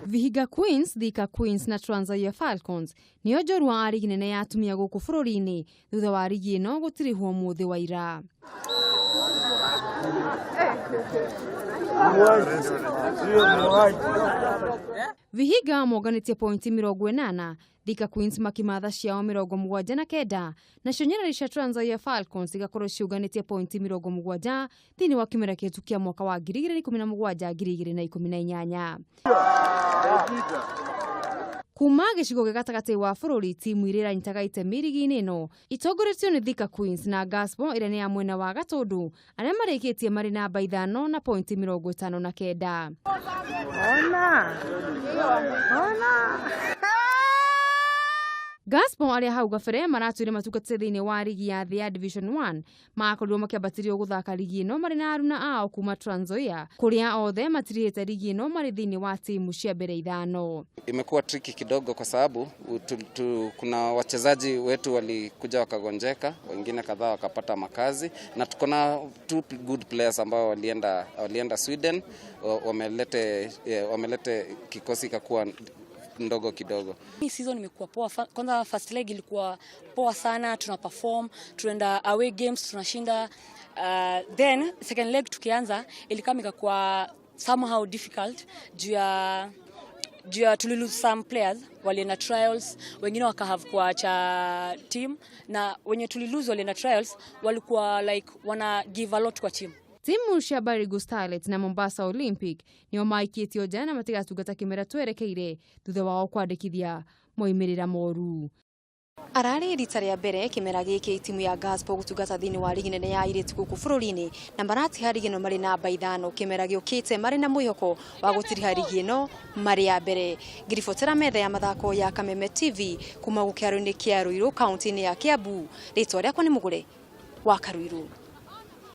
Vihiga Queens, Thika Queens na Trans Nzoia Falcons nĩo njorua a rigi nene ya atumia gũkũ bũrũri-inĩ thutha wa rigi ĩno gũtirihwo mũthĩ wa ira. Vihiga monganĩtie pointi 80, Thika Queens makimatha ciao 79, nacio nyarari cia Trans Nzoia Falcons igakorwo ciũnganĩtie pointi 70 thĩinĩ wa kĩmera kĩhetũ kĩa mwaka wa 2017 2018. Kuma gĩcigo gĩa gatagatĩ wa bũrũri, timu iria iranyitaga itemi rigi-inĩ ĩno itongoretio nĩ Thika Queens na Gaspo ĩrĩa nĩ ya mwena wa Gatũndũ, arĩa marĩkĩtie marĩ namba 5 na pointi 59. Gaspo arĩa hau gabere maratũire matungatĩte thĩinĩ wa rigi ya thĩ ya Division 1 makorirwo makĩambatĩrio gũthaka rigi ĩno marĩ na aruna ao kuma Trans Nzoia, kũrĩa othe matirihĩte rigi ĩno marĩ thĩinĩ wa timu cia mbere 5. Imekuwa tricky kidogo kwa sababu kuna wachezaji wetu walikuja wakagonjeka, wengine kadhaa wakapata makazi, na tuko na 2 good players ambao walienda Sweden, wamelete kikosi ikakuwa ndogo kidogo. Hii season imekuwa poa. Kwanza first leg ilikuwa poa sana, tuna perform, tunaenda away games tunashinda. Then second leg tukianza ilikuwa ikakuwa somehow difficult juu ya tuli lose some players walienda trials, wengine waka have kuacha team, na wenye tuli lose walienda trials walikuwa like wana give a lot kwa team. Timu cia Baringo Starlets na Mombasa Olympic nĩo maikĩtio nja na matigatungata kĩmera twerekeire thutha wao kwandĩkithia moimĩrĩra moru. Ararĩ rita rĩa mbere kĩmera gĩkĩ timu ya Gaspo gũtungata thĩinĩ wa rigi nene ya airĩtu gũkũ bũrũri-inĩ, na maratiha rigi ĩno marĩ namba 5 kĩmera gĩũkĩte marĩ na mwĩhoko wa gũtiriha rigi ĩno marĩ ya mbere. Ngĩribotera metha ya mathako ya Kameme TV kuma gũkĩaro-inĩ kĩa Ruiru kaunti-inĩ ya Kiambu, rĩtwa rĩakwa nĩ Mũgũre wa Karuiru.